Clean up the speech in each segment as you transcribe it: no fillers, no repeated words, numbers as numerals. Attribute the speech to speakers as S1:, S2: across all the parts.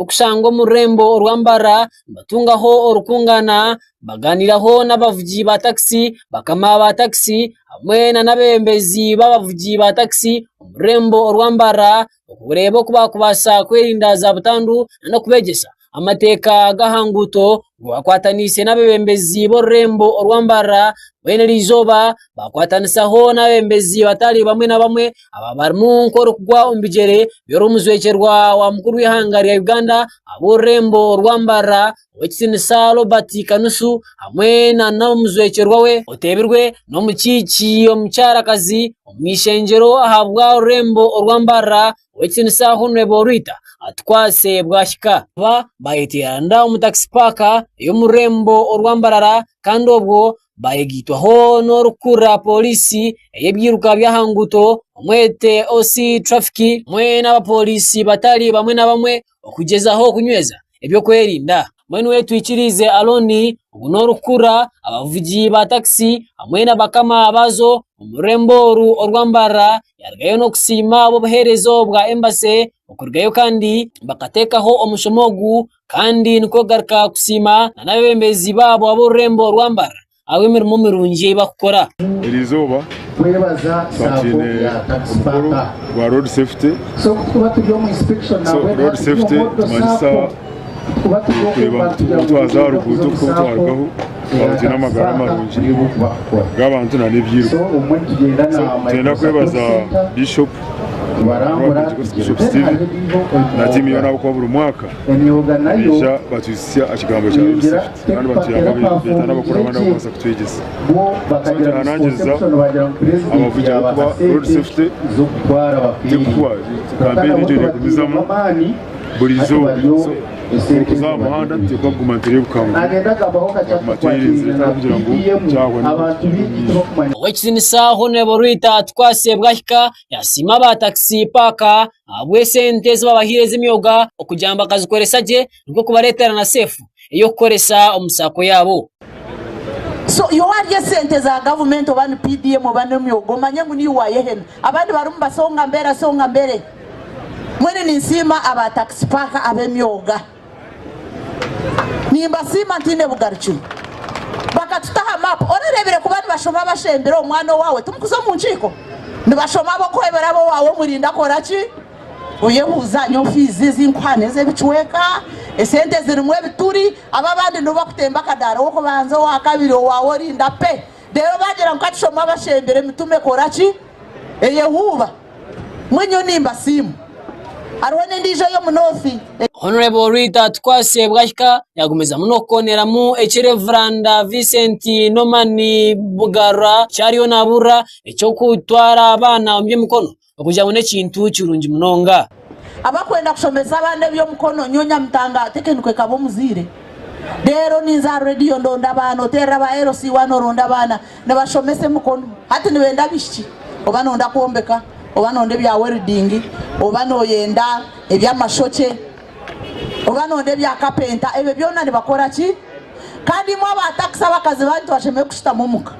S1: Okushanga omu rurembo orwa Mbarara nibatungaho orukungana baganiiraho n'abavugi ba takisi, bakama ba takisi hamwe n'abeebembezi b'abavugi ba takisi omu rurembo orwa Mbarara okureeba oku baakubaasa kwerinda zaabutandu n'okubegyesa amateeka g'aha nguuto bakwataniise n'abeebembezi b'orurembo orwa Mbarara mbwenu eriizooba baakwatanisaho n'abeebembezi batari bamwe na bamwe Aba barimu nk'orikugwa omu bigyere by'orumujwekyerwa wa mukuru w'eihanga rya Uganda ahabw'orurembo rwa Mbarara Ow'ekitiinisa Robert Kanusu hamwe n'omujwekyerwa we oteebirwe n'omukiiki omukyarakazi omu ishengyero ahabw'orurembo orwa Mbarara Ow'ekitiinisa Hon Rwita Atukwase Bwahika. Aba bayeteeranira omu takisi paaka ey'omu rurembo orwa Mbarara kandi obwo Bayegaitwaho n'orikukurira pooriisi ey'ebiiruka by'aha nguuto omwete OC Traffic hamwe n'abapooriisi batari bamwe na bamwe okugyezaho kunyweza eby'okwerinda. Mbwenu we Twikiriize Aaron ogu n'orikukurira abavugi ba takisi hamwe na bakama baazo omu rurembo oru orwa Mbarara yarugayo n'okusiima ahabw'obuheereza obwa Embassy okurugayo kandi bakateekaho omushomo ogu Kandi nikwo kugaruka kusiima n'abeebembezi baabo ab'orurembo rwa Mbarara ahabw'emirimo mirungi ei barikukora.
S2: Eriizooba twaba twine omukoro gwa road safety. So road safety nitumanyisa kureeba ngu obu twaza aha ruguuto obu twarugaho twaba twine amagara marungi g'abantu n'ebyiruka. So nitwenda kwebaza Bishop Bishop Steven na tiimu yoona ahabw'okuba buri mwaka baija batwitsya aha kigambo kya Road Safety kandi batuyamba beeta n'abakuru abandi abarikubaasa kutwegyesa. So nituhanangiriza abavugi ahabw'okuba Road Safety terikuhwa, kampeyini egyo neegumizamu buri izooba. So okuza aha muhanda nituteekwa kuguma nitureebeka ngu twaguma twerinzire tihakugira ngu kyahwa nibwo tugire omu maisho.
S1: Ow'ekitiinisa Hon. Rwita Atukwase Bwahika yasiima aba takisi paaka ahabw'esente ezi babahaire ez'emyoga okugira ngu bakazikoresa gye nikwo kubareetera na seefu ey'okukoresa omu saako yaabo.
S3: So iwe warya esente za gavumenti oba ni PDM oba n'emyoga omanye ngu niiwe wayehena. Abandi barimu basonga mbere songa mbere. Mbwenu ninsiima aba taxi park ab'emyoga. Nimbasiima ntaine bugarukiro. Bakatuta aha map. Orareebire kuba nibashoma abashembire omwana owaawe timukuza omu nkiiko? Nibashoma ab'okwebera ab'owaawe omurinda akora ki? Oyebuuza nyowe fiizi ezi nkuha n'ez'ebicweka, esente zirimu ebituri, abo abandi nibo bakutemba akadaara ow'okubanza, owakabiri, owaawe orinda pe. Reero baagira ngu ka tushome abashembire emitume ekora ki? Eyehuuba. Mbwenu nyowe nimbasiima. Hariho n'endiijo ey'omu North.
S1: Honourable Rita Atukwase Bwahika yagumizamu n'okukooneramu eki Rev. Vincent Norman Bugarura eki ariyo naburira eky'okutwara abaana omu by'emikono okugira ngu n'ekintu kirungi munonga.
S3: Abakwenda kushomesa abaana eby'omukono nyowe Nyamutanga tekeniko ekaba omuzaire reero ninza aha rediyo ndonda abaana oterera aba LC one oronda abaana nibashomesa emikono hati nibenda abaishiki oba noyenda kwombeka oba noyenda ebya welding oba noyenda eby'amashokye oba noyenda ebya kapenta ebyo byona nibakora ki? Kandi imwe aba takisi abakazi banyu tibashemereire kushutama omuka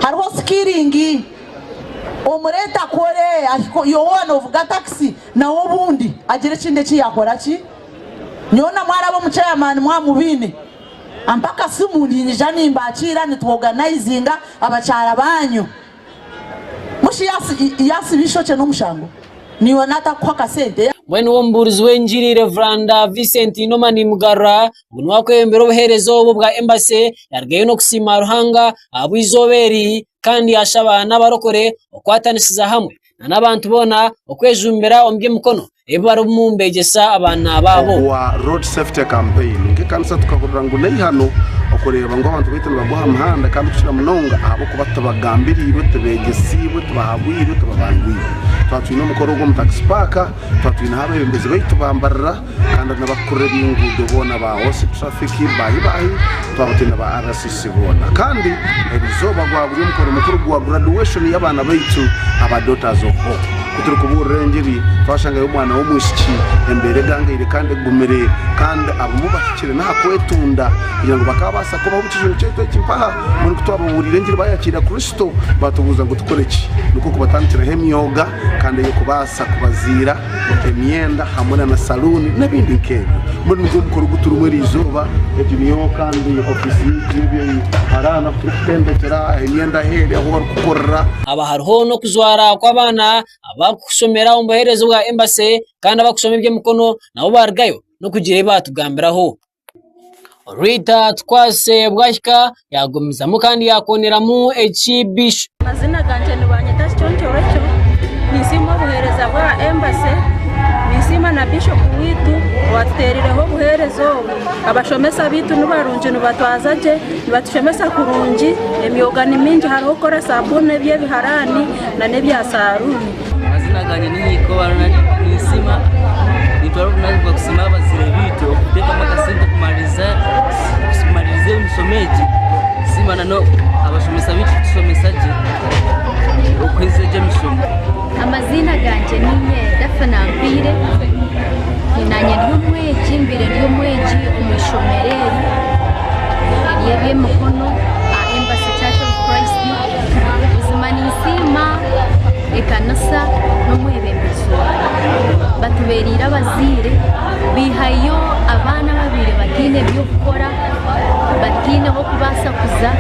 S3: hariho sikiringi. Omureete akore ahike iwe waaba noovuga takisi nawe obundi agire ekindi eki yaakora ki? Nyowe na mwaraba omu chairman mwaba mubaine ampe akasimu niinyija nimbakiira nitwoganaizinga abakyara baanyu. Mushi yaasiba eishokye n'omushango naiwe naatakuha akasente.
S1: Mbwenu we omubuurizi w'engiri Rev. Vincent Norman Mugarura ogu niwe arikwebembera obuheereza obu obwa Embassy yarugayo n'okusiima Ruhanga ahabw'eizooba eri kandi yaashaba n'abarokore okukwatanisiza hamwe n'abantu boona okwejumbira omu by'emikono ebi barimu nibeegyesa abaana baabo.
S4: Ogwa Road Safety Campaign. Nk'ekanisa tukahurira ngu n'eihano okureeba ngu abantu baitu nibagwa aha muhanda kandi kukira munonga ahabw'okuba tibagambiriirwe, tibeegyesiibwe, tibahabwirwe, tibabangwirwe. Twaba twine omukoro ogu omu Taxi Park, twaba twineho abeebembezi baitu bambarira kandi n'abakukurira eby'enguudo boona ba OC Traffic, baahi baahi, twaba twine ba RCC boona. Kandi erizooba gwaba guri omukoro mukuru gwa graduation y'abaana baitu aba Daughters of Hope. Ku turikubuurira engiri, twashangayo omwana w'omwishiki embeera egangaire kandi egumire, kandi abamwe bahikire n'aha kwetunda kugira ngu bakaabaasa kubaho omu kijungu kyaitu eki mpaha. Mbwenu ku twababuuriire engiri baayakiira Kristo, baatubuuza ngu tukore ki? Nikwo kubatandikiraho emyoga kandi ey'okubaasa kubaziira emyenda hamwe na saluuni n'ebindi nk'ebyo. Mbwenu nigwo mukoro ogu turimu eri izooba. Egi niyo kandi ofiisi yaitu y'eby'ebiharani ahu turikutendekyera emyenda ahu eri ahu barikukorera.
S1: Haba hariho n'okujwara kw'abaana abarikushomera omu buheereza obwa Embassy kandi abarikushoma eby'emikono nabo baarugayo n'okugira ebi baatugambiraho. Rita Tukwase Bwahika yaagumizamu kandi yaakooneramu ekibisho.
S5: Amazina gangye nibanyeta Kiconco Rachel, ninsiima obuheereza bwa Embassy, ninsiima na Bishop waitu owatuteerireho obuheereza obu. Abashomesa baitu nibarungi nibatwaza gye, nibatushomesa kurungi, emyoga ni mingi hariho okukora sabuuni eby'ebiharaani n'ebya saruuni.
S6: Amazina gangye ni Nyikoba Ronald Ninsiima nintwara obuvunanizibwa kusiima abazaire baitu okuteekamu akasente kumaririza emishomo egi nsiima na n'abashomesa baitu kutushomesa gye okuheza egi emishomo.
S7: Amaziina gangye niinye Daphne Mpaire, naanye ndi omwegi mbaire ndi omwegi omu ishomero eri ery'eby'emikono aha Embassy Church of Christ. Buzima ninsiima ekanisa n'omwebembezi waayo. Batubeereire abazaire, baihayo abaana ababaire bataine by'okukora, bataine h'okubaasa kuza,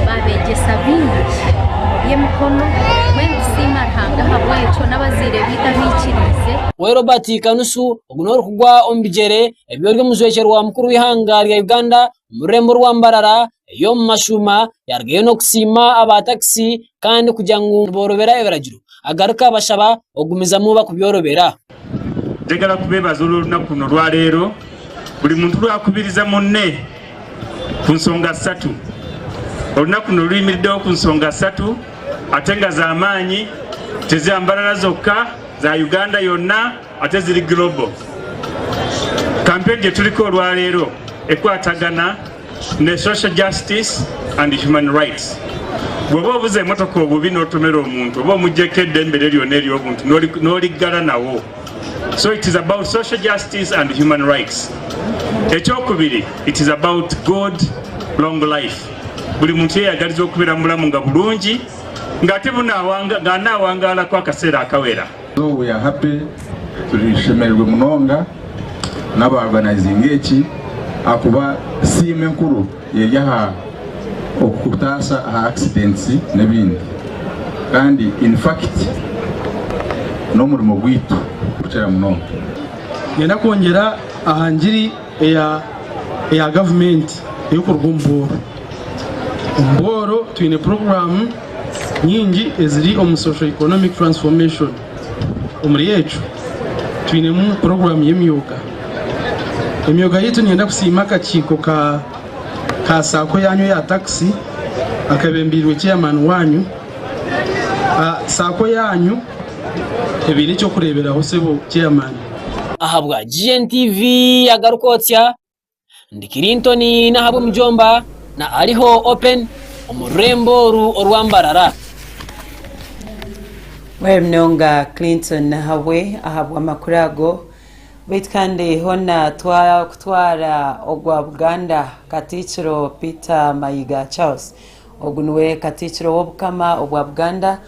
S7: babeegyesa bingi omu by'emikono. Mbwenu nitusiima Ruhanga ahabw'ekyo n'abazaire baitu abaikiriize.
S1: We Robert Kanusu ogu n'orikugwa omu bigyere ebi ori omujwekyerwa mukuru w'eihanga rya Uganda omu rurembo rwa Mbarara ey'omu mashuuma yarugayo n'okusiima aba takisi kandi kugira ngu niborobera ebiragiro agaruka abashaba okugumizamu bakubyorobera.
S8: Njagala kubebaza olw'olunaku luno olwaleero, buli muntu lwakubiriza munne ku nsonga ssatu. Olunaku luno luyimiriddewo ku nsonga ssatu ate nga z'amaanyi, teza Mbarara zokka, za Uganda yonna ate ziri global. Kampeyini gye tuliko olwaleero ekwatagana ne social justice and human rights. Bw'oba ovuze emotoka obubi n'otomera omuntu oba omuggyeko eddembe lye lyonna ery'obuntu n'oliggala nawo. So it is about social justice and human rights. Ekyokubiri, it is about good long life. Buli muntu yeeyagaliza okubeera mu bulamu nga bulungi ng'ate ng'anaawangaalako akaseera akawera.
S9: So we are happy tushemereirwe munonga n'aba organizinga eki ahakuba siima enkuru eri aha okutaasa aha accidents n'ebindi kandi in fact n'omurimo gwaitu kukira munonga.
S10: Niinyenda kwongyera aha ngiri eya gavumenti ey'okuruga omu bworo. Omu bworo twine puroguraamu nyingi eziri omu Socio Economic Transformation. Omuri ekyo twinemu puroguraamu y'emyoga. Emyoga yaitu niinyenda kusiima akakiiko ka ka saako yaanyu eya takisi akebembeirwe chairman waanyu. Saako yaanyu ebaire eky'okureeberaho sebo chairman.
S1: Ahabwa GNTV agaruka otsya Ndi Clinton n'ahabw'omujomba na Ariho Open omu rurembo oru orwa Mbarara.
S11: Mwebare munonga Clinton Nahabwe ahabw'amakuru ago. Beitu kandi hoona twakutwara ogwa Buganda Katiikiro Peter Mayiga Charles. Ogu niwe Katiikiro w'Obukama obwa Buganda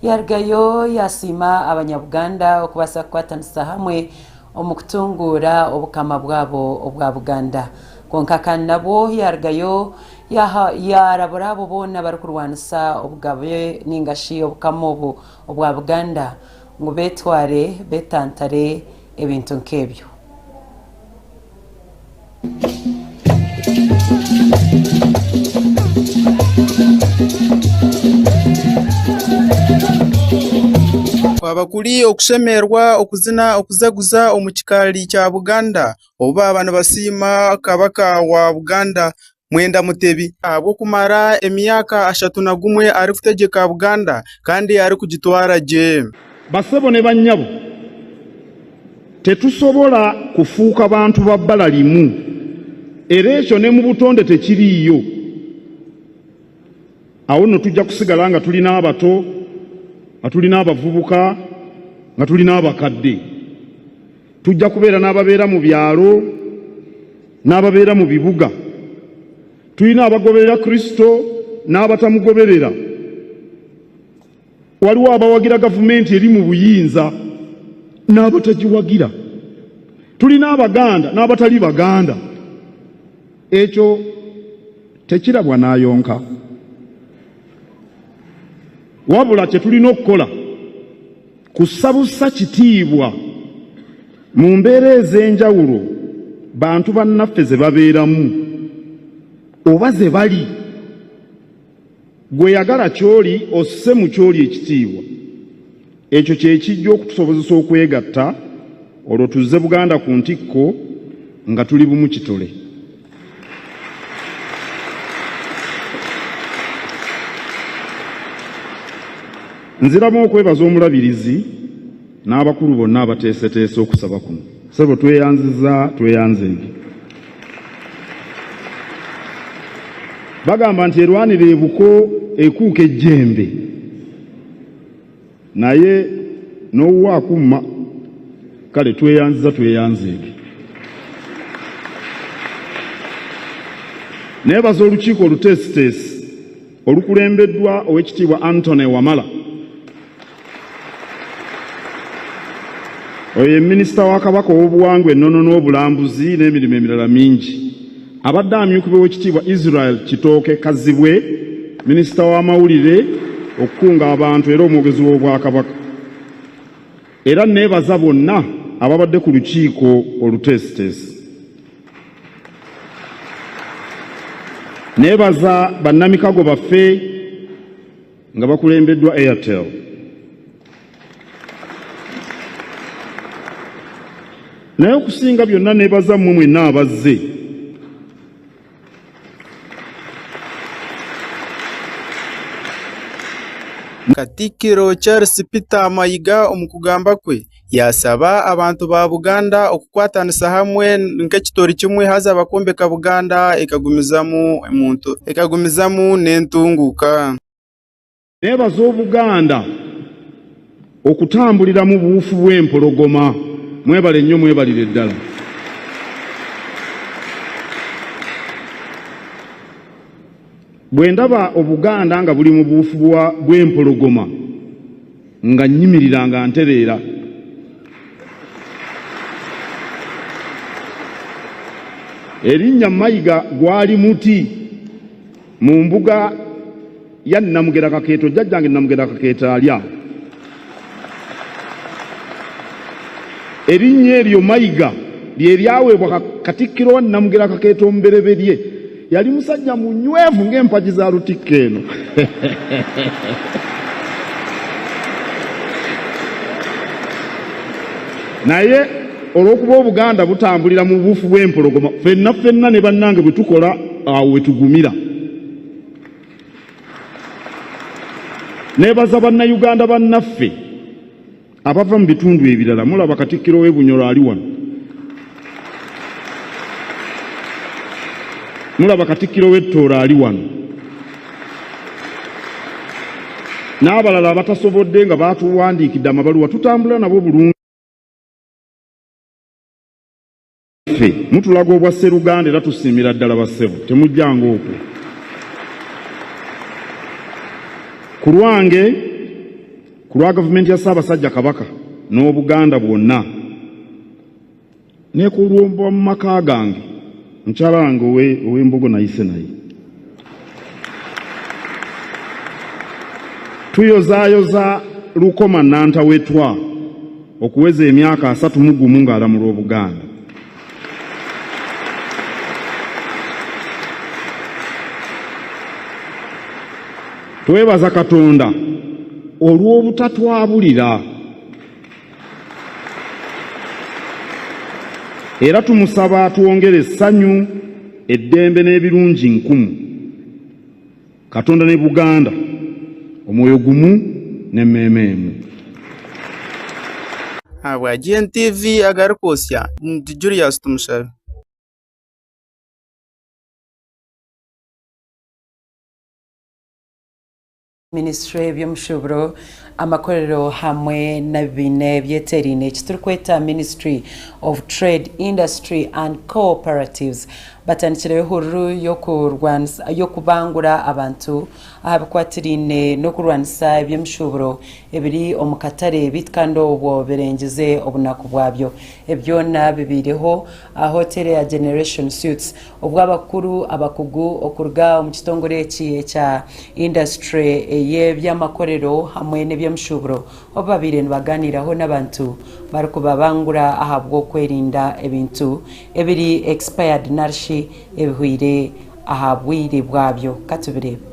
S11: yarugayo yasiima abanya-Buganda okubaasa kukwatanisa hamwe omu kutunguura obukama bwabo obwa Buganda. Kwonka kandi nabwo yaarugayo yaarabura abo boona abarikurwanisa obugabe nainga shi obukama obu obwa Buganda ngu beetware beetantare ebintu nk'ebyo.
S12: Kwaba kuri okushemererwa, okuzina, okuzaguza omu kikaari kya Buganda obu baaba nibasiima Kabaka wa Buganda Mwenda Mutebi ahabw'okumara emyaka 31 arikutegyeka Buganda kandi arikugitwara gye.
S2: Bassebo ne bannyabo, tetusobola kufuuka bantu ba bbala limu era ekyo ne mu butonde tekiriiyo. Awo nno tujja kusigala nga tulina abato, nga tulina abavubuka.
S13: nga tulina abakadde. Tujja kubeera n'ababeera mu byalo n'ababeera mu bibuga. Tulina abagoberera Kristo n'abatamugoberera. Waliwo abawagira gavumenti eri mu buyinza n'abatagiwagira. Tulina Abaganda n'abatali Baganda. Ekyo tekirabwa n'ayonka. Wabula kye tulina okukola kussa bussa kitiibwa mu mbeera ez'enjawulo bantu bannaffe ze babeeramu oba ze bali. Gwe yagala ky'oli osse mu ky'oli ekitiibwa. Ekyo kye kijja okutusobozesa okwegatta olwo tuzze Buganda ku ntikko nga tuli bumu kitole. Nziramu okwebaza Omulabirizi n'abakulu bonna abateeseteese okusaba kuno. Ssebo tweyanziza tweyanzeege. Bagamba nti erwanira ebuko ekuuka ejjembe naye n'owuwo akumma. Kale tweyanziza tweyanzeege. Neebaza olukiiko oluteesiteesi olukulembeddwa Owekitiibwa Anthony Wamala. Oyo ye minisita wa Kabaka ow'obuwangwa, ennono n'obulambuzi n'emirimu emirala mingi. Abadde amyukibwa Owekitiibwa Israel Kitooke Kazibwe, minisita w'amawulire, okukunga abantu era omwogezi w'Obwakabaka. Era neebaza bonna ababadde ku lukiiko oluteesiteesi. Neebaza bannamikago baffe nga bakulembeddwa Airtel. Naye okusinga byonna neebaza mmwe mwenna abazze.
S12: Katikkiro Charles Peter Mayiga omu kugamba kwe yaashaba abantu ba Buganda okukwatanisa hamwe nk'ekitori kimwe haza bakombeka Buganda ekagumizamu n'entunguuka.
S13: Neebaza Obuganda okutambulira mu buwufu bw'empologoma. Mwebale nnyo mwebalire ddala. Bwe ndaba Obuganda nga buli mu buwufu bw'empologoma nga nnyimirira nga ntereera. Erinnya Mayiga gwali muti. Mu mbuga ya Namugera Kakeeto, jjajjange Namugera Kakeeto ali awo. Erinnya eryo Mayiga lye lyaweebwa Katikkiro wa Namugera Kakeeto omubereberye. Yali musajja munywevu ng'empagi za Lutikko eno. Naye olw'okuba Obuganda butambulira mu buufu bw'empologoma, ffenna ffenna ne bannange bwe tukola awo we tugumira. Neebaza Bannayuganda bannaffe abava mu bitundu ebirala. Mulaba Katikkiro w'e Bunyoro ali wano. Mulaba Katikkiro w'e Tooro ali wano. N'abalala abatasobodde nga baatuwandiikidde amabaluwa tutambula nabo bulungi. Ffe mutulaga obwa sseruganda era tusiimira ddala bassebo temujjanga okwo. Ku lwange, ku lwa gavumenti ya Ssaabasajja Kabaka n'Obuganda bwonna ne ku lw'omu maka gange, mukyala wange ow'Embogo nayise naye. Tuyozaayoza Lukoma Nantawetwa okuweza emyaka 31 ng'alamula Obuganda. Twebaza Katonda olw'obutatwabulira era tumusaba atwongere essanyu, eddembe n'ebirungi nkumu. Katonda ne Buganda omwoyo gumu n'emmeeme emu.
S12: Ahabwa GNTV agarikwotsya, ndi Julius Tumushabe.
S11: Minisiture y'eby'omushuburo, amakorero hamwe n'ebibiina ebyetereine eki turikweta Ministry of Trade, Industry and Co-operatives batandikireho ehururu y'okubangura abantu aha bikwatiraine n'okurwanisa eby'emishuuburo ebiri omu katare beitu kandi obwo birengize obunaku bwabyo. Ebi byona bibaireho aha hoteeri ya Generation Suites obwo abakuru abakugu okuruga omu kitongore eki ekya indasitule ey'eby'amakorero hamwe n'eby'emishuuburo obu babaire nibaganiiraho n'abantu barikubabangura ahabw'okwerinda ebintu ebiri expired narishi ebihweire aha bwire bwabyo. Katubireebe.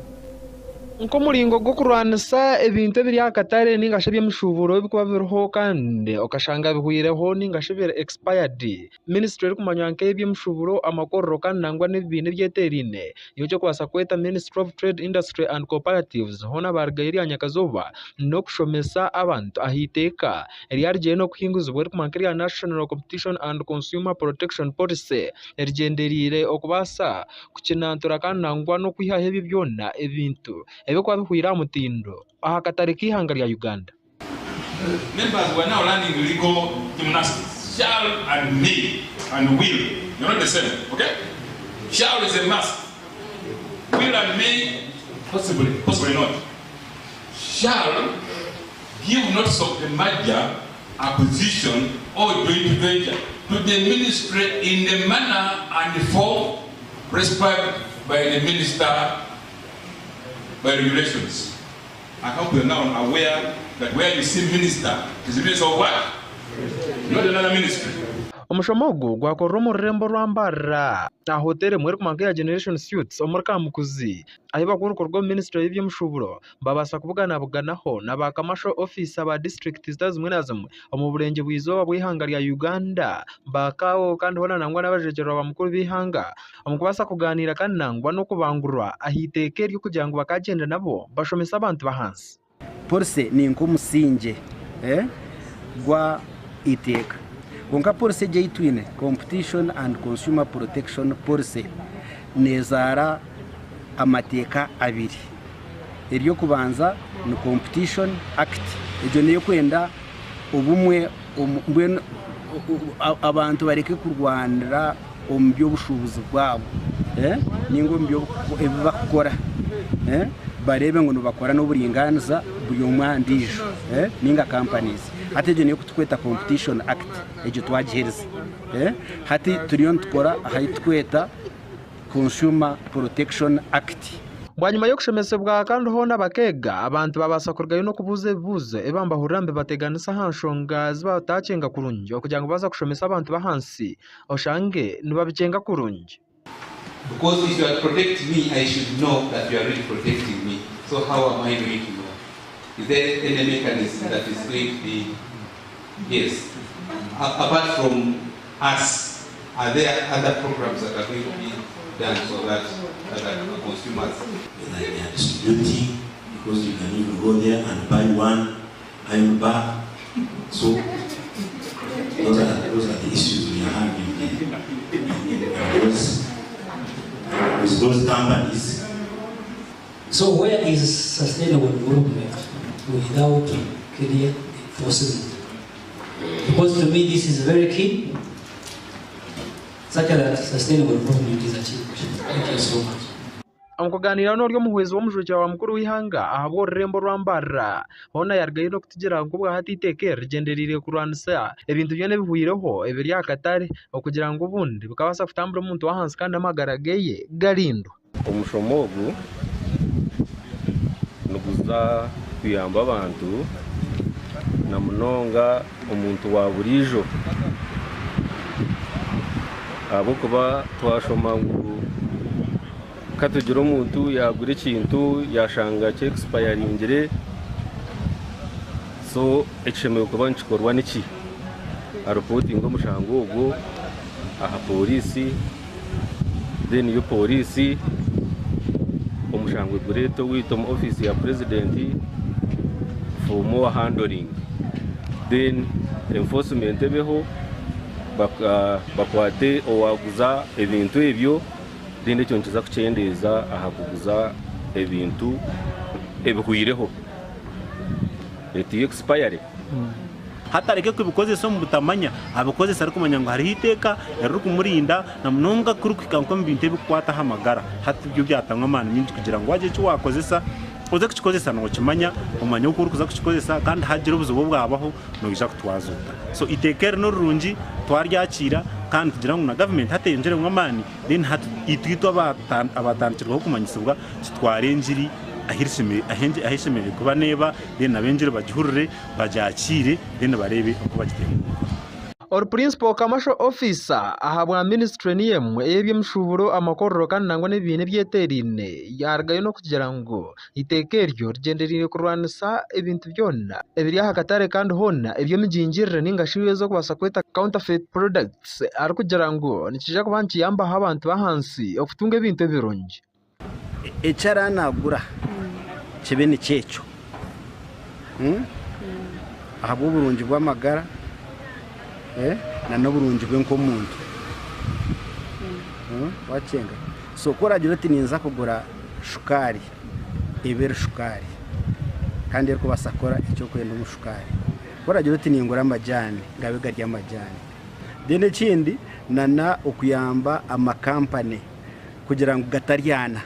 S12: Nk'omuringo gw'okurwanisa ebintu ebiri aha katare ninga shi eby'emishuuburo ebirikuba biriho kandi okashanga bihweireho ninga shi biri expired, minisitule erikumanywa nk'ey'eby'emishuuburo, amakorero kandi nangwa n'ebibiina ebyeteeraine niyo ekirikubaasa kweta Ministry of Trade, Industry and Cooperatives hoona baarugayo erya nyakazooba n'okushomesa abantu aha iteeka eryarugire n'okuhinguzibwa erikumanywa nk'erya National Competition and Consumer Protection Policy erigyendereire okubaasa kukinantura kandi nangwa n'okwihaho ebyo byona ebintu ebirikuba bihweire aha mutindo aha katare k'eihanga rya Uganda.
S14: Members we are now learning legal gymnastics shall and may and will they are not the same ok shall is a must will and may possibly possibly not shall give notice of the merger acquisition or joint venture to the ministry in the manner and form prescribed by the minister by regulations. I hope you are now aware that where you see minister, it is the minister of what? Not another ministry.
S12: Omushomo ogu gwakorerwa omu rurembo orwa Mbarara aha hoteeri emwe erikumanywa nk'eya Generation Suites omuri Kamukuzi ahu bakuru kuruga omu minisitule y'eby'emishuuburo babaasa kubuganabuganaho na ba kamasho ofiisa ba disiturikiti zitari zimwe na zimwe omu burengyerwa izooba bw'eihanga rya Uganda, ba CAO kandi hoona nangwa n'abajwekyerwa ba mukuru b'eihanga omu kubaasa kugaaniira kandi nangwa n'okubangurwa aha iteeka eryo kugira ngu bakaagyenda nabo bashomese abantu b'ahansi.
S15: Policy ni nk'omusingye gwa iteeka. Kwonka policy egi ei twine, Competition and Consumer Protection Policy, neezaara amateeka abiri. Ery'okubanza ni Competition Act, egyo n'eyokwenda obumwe mbwenu abantu bareke kurwanira omu by'obushuubuzi bwabo ninga omu ebi barikukora bareebe ngu nibakora n'oburingaaniza buri omwe aha ndiijo ninga companies. Hati egyo niyo turikweta Competition Act egyo twagiherize. Hati turiyo nitukora aha ei turikweta Consumer Protection Act.
S12: Bwanyima y'okushomesebwa kandi hoona bakeega, abantu babaasa kurugayo n'okubuuza ebibuuzo ebi bambahurira nibibateganisa aha nshonga zi bataakyenga kurungi okugira ngu baaza kushomesa abantu b'ahansi oshange nibabikyenga kurungi.
S14: Because if you are to protect me, I should know that you are really protecting me. So how am I going to know? Is there any mechanism that is going to be, yes. Apart from us, are there other programs that are going to be done so that other consumers?
S16: Whether they are distributing, because you can even go there and buy one iron bar. So those are the issues we are having in those, with those companies.
S17: So where is sustainable development without clear enforcement? Because to me this is very key, such that sustainable development is achieved. Thank you so much.
S12: Omu kugaaniira n'ori omuhwezi w'omujwekyerwa wa mukuru w'eihanga ahabw'orurembo rwa Mbarara, hoona yaarugayo n'okutugira ngu obwahati eiteeka eri rigyendereire kurwanisa ebintu byona ebihweireho ebiri aha katare okugira ngu obundi bikabaasa kutambura omuntu w'ahansi kandi n'amagara ge garindwa.
S18: Omushomo ogu niguza kuyamba abantu na munonga omuntu wa buriijo ahabw'okuba twashoma ngu katugire omuntu yagura ekintu yashanga kyexpayaringire so ekishemereire kuba nikikorwa niki? Aropotinge omushango ogwo aha pooriisi then yo pooriisi omushango egureete owaitu omu ofiisi ya purezidenti for more handling then enforcement ebeho bakwate owaguza ebintu ebyo then ekyo nikiza kukyendeeza aha kuguza ebintu. ebihwireho eti expiry.
S19: Hati areke kubikozesa omu butamanya, abikozese arikumanya ngu hariho eiteeka eririkumurinda na munonga ku kirikuhika nk'omu bintu ebirikukwata aha magara. Hati byo byatamu amaani maingi kugira ngu waagira eki waakozesa, oze kukikozesa nookimanya, omanye oku orikuza kukikozesa kandi haagira obuzibu obwabaho noija kutwaza ota. So eiteeka eri nirirungi twaryakiira kandi nitugira ngu na gavumenti hati eyongyeremu amaani then hati itwe itwe abaatandikirweho kumanyisibwa tutware engiri ahu eshemereire kuba neeba then nabo engiri bagihurire bagyakiire then bareebe oku bagiteeka omu nkora.
S12: Ori Principal Commercial Officer ahabwa minisiture niyo emwe ey'eby'emishuuburo, amakorero kandi nangwa n'ebibiina ebyeteeraine yaarugayo n'okugira ngu eiteeka eryo rigyendereire kurwanisa ebintu byona ebiri aha katare kandi hoona eby'emigingirire nainga shi ezi orikubaasa kweta counterfeit products arikugira ngu nikiija kuba nikiyambaho abantu b'ahansi okutunga ebintu ebirungi.
S15: Eki araanagura kibe nikyo ekyo, ahabw'oburungi bw'amagara n'oburungi bwe nk'omuntu. Wakyenga? So ku oraagira oti ninza kugura shukaari, ebe eri shukaari kandi erikubaasa kukora eki orikwenda omu shukaari. Ku oraagira oti ningura amajaani, gabe gari amajaani. Then ekindi n'okuyamba amakampani. kugira ngu gataryana.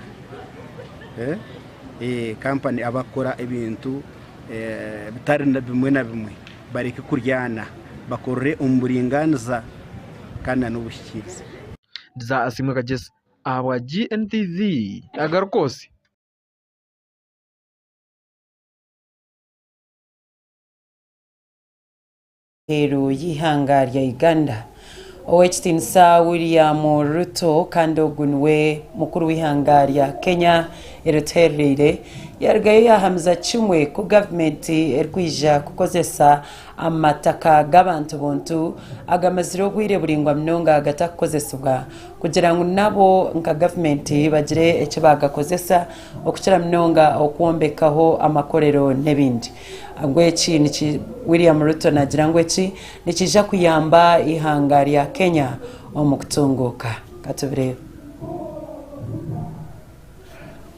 S15: Kampani abakukora ebintu bitari bimwe na bimwe bareke kuryana, bakorere omu buringaaniza kandi na n'obuhikiiriza.
S12: Za Asiimwe Kagyesi ahabwa GNTV Agarukoosi.
S11: Aheeru y'eihanga rya Uganda. Ow'ekitiinisa William Ruto kandi ogu niwe mukuru w'eihanga rya Kenya erituherereire yarugayo yahamiza kimwe ku gavumenti erikwija kukozesa amataka g'abantu buntu agamazire obwire buraingwa munonga gatakukozesibwa kugira ngu nabo nka gavumenti bagire eki bagakozesa okukira munonga okwombekaho amakorero n'ebindi. Ngu eki niki William Ruto nagira ngu eki nikiija kuyamba eihanga rya Kenya omu kutunguuka. Katubireebe.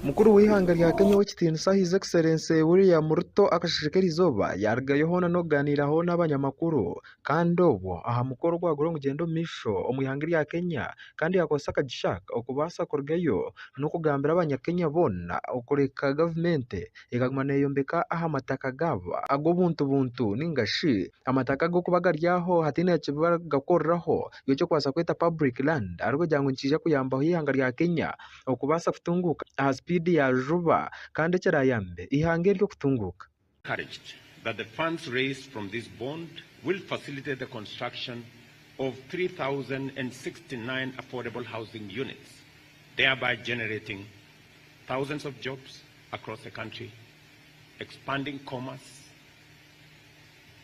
S12: Mukuru w'eihanga rya Kenya ow'ekitiinisa His Excellency William Ruto akasheshe k'erizooba yarugayo hoona n'okuganiiraho n'abanyamakuru kandi obwo aha mukoro ogwagura nigugyenda omu maisho omu ihanga erya Kenya kandi yakozesa akagisha aka okubaasa kurugayo n'okugambira abanyakenya boona okureka gavumenti ekaguma neeyombeka aha mataka gaabo ag'obuntu buntu nainga shi amataka ag'okuba gari aho hataine eki barikugakoreraho eki orikubaasa kweta public land ahabw'okugira ngu nikiija kuyambaho eihanga rya Kenya okubaasa kutunguuka aha sipiidi ya juba kandi ekirayambe eihanga eryo kutunguuka.
S20: Encouraged that the funds raised from this bond will facilitate the construction of 3,069 affordable housing units, thereby generating thousands of jobs across the country, expanding commerce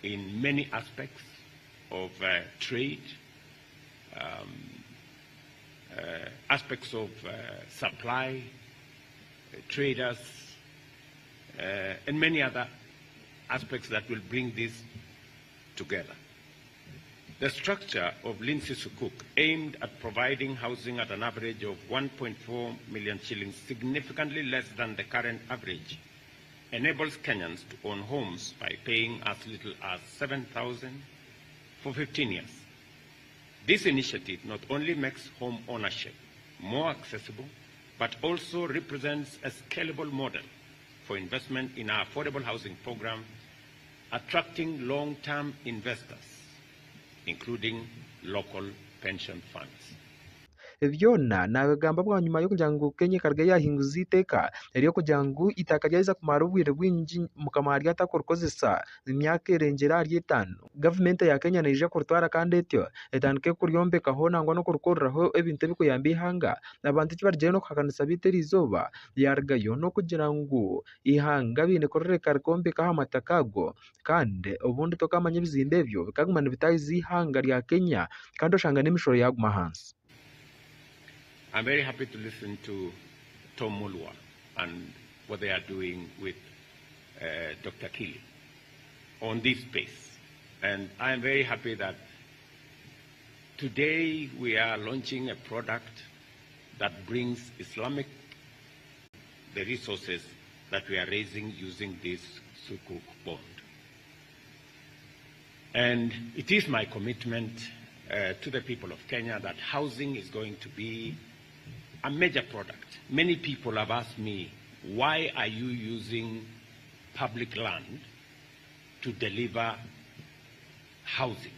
S20: in many aspects of uh, trade, um, uh, aspects of uh, supply, traders, and many other aspects that will bring this together. The structure of Lindsay Sukuk aimed at providing housing at an average of 1.4 million shillings, significantly less than the current average, enables Kenyans to own homes by paying as little as 7,000 for 15 years. This initiative not only makes home ownership more accessible, but also represents a scalable model for investment in our affordable housing program, attracting long-term investors, including local pension funds.
S12: Byona naabigamba bwanyima y'okugira ngu Kenya ekaruga yaahinguza eiteeka ery'okugira ngu eitaka ryaheza kumara obwire bwingi mukama waryo atarikurikozesa emyaka erengyera ahari etaano, gavumenti ya Kenya neija kuritwara kandi etyo etandike kuryombekaho nangwa n'okurikoreraho ebintu ebirikuyamba eihanga. Abantu eki barugire n'okuhakanisa beitu eriizooba ryarugayo n'okugira ngu eihanga baine kurireka rikombeka aha mataka ago kandi obundi tokaamanya ebizimbe ebyo bikaguma nibitaahiza eihanga rya Kenya kandi oshanga n'emishoro yaaguma ahansi.
S20: I'm very happy to listen to Tom Mulwa and what they are doing with uh, Dr. Kili on this space. And I am very happy that today we are launching a product that brings Islamic the resources that we are raising using this Sukuk bond. And it is my commitment uh, to the people of Kenya that housing is going to be a major product. Many people have asked me, why are you using public land to deliver housing?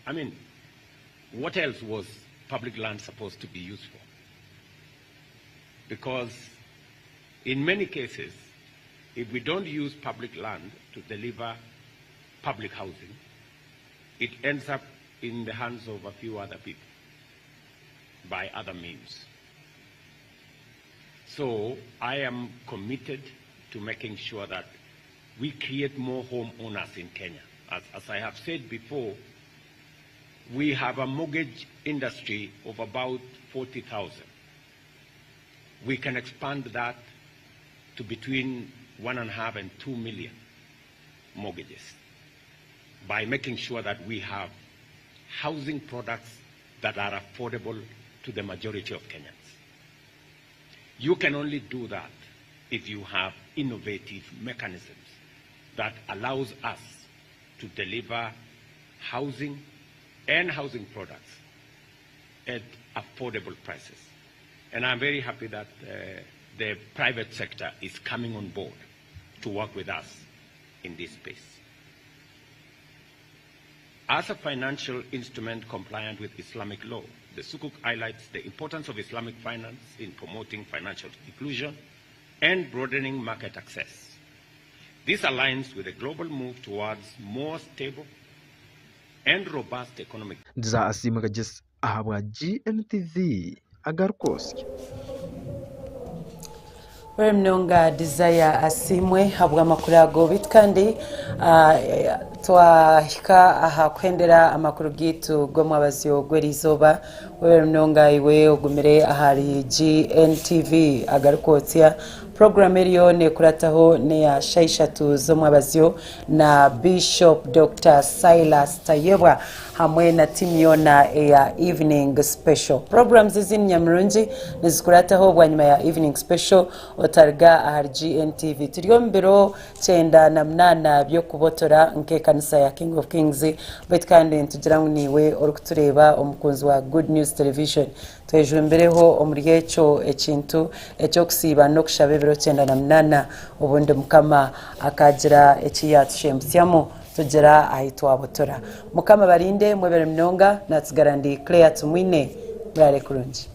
S20: I mean, what else was public land supposed to be used for? Because in many cases, if we don't use public land to deliver public housing, it ends up in the hands of a few other people by other means. So I am committed to making sure that we create more homeowners in Kenya. As, as I have said before, we have a mortgage industry of about 40,000. We can expand that to between 1.5 and 2 million mortgages by making sure that we have housing products that are affordable to the majority of Kenyans. You can only do that if you have innovative mechanisms that allows us to deliver housing and housing products at affordable prices. And I'm very happy that uh, the private sector is coming on board to work with us in this space. As a financial instrument compliant with Islamic law, the Sukuk highlights the importance of Islamic finance in promoting financial inclusion and broadening market access. This aligns with the global move towards more stable and robust economic
S21: Ndiza Asiimwe Kagyesi ahabwa GNTV agarikwotsya.
S11: Webare munonga Desire Asiimwe ahabw'amakuru ago. Beitu kandi twahika aha kuhendera amakuru gaitu g'omwabazyo gw'eriizooba. Webare munonga iwe ogumire ahari GNTV agarikwotsya. Puroguraamu eriyo neekurataho n'eya shaaha ishatu z'omwabazyo na Bishop Dokita Silas Tayebwa hamwe na tiimu yoona eya Evening Special. Puroguraamu ezindi nyamurungi nizikurataho bwanyima ya Evening Special otariga ahari GNTV. Turi omu biro 98 by'okubotora nk'ekanisa ya King of Kings beitu kandi nitugira ngu niiwe orikutureeba omukunzi wa Good News Television. Twejumbireho omuri ekyo ekintu eky'okusiiba n'okushaba ebiro 98, obundi Mukama akaagira eki yaatushembutsyamu tugira ahi twabotora. Mukama abarinde, mwebare munonga, naatsigara ndi Claire Tumwine. Muraare kurungi.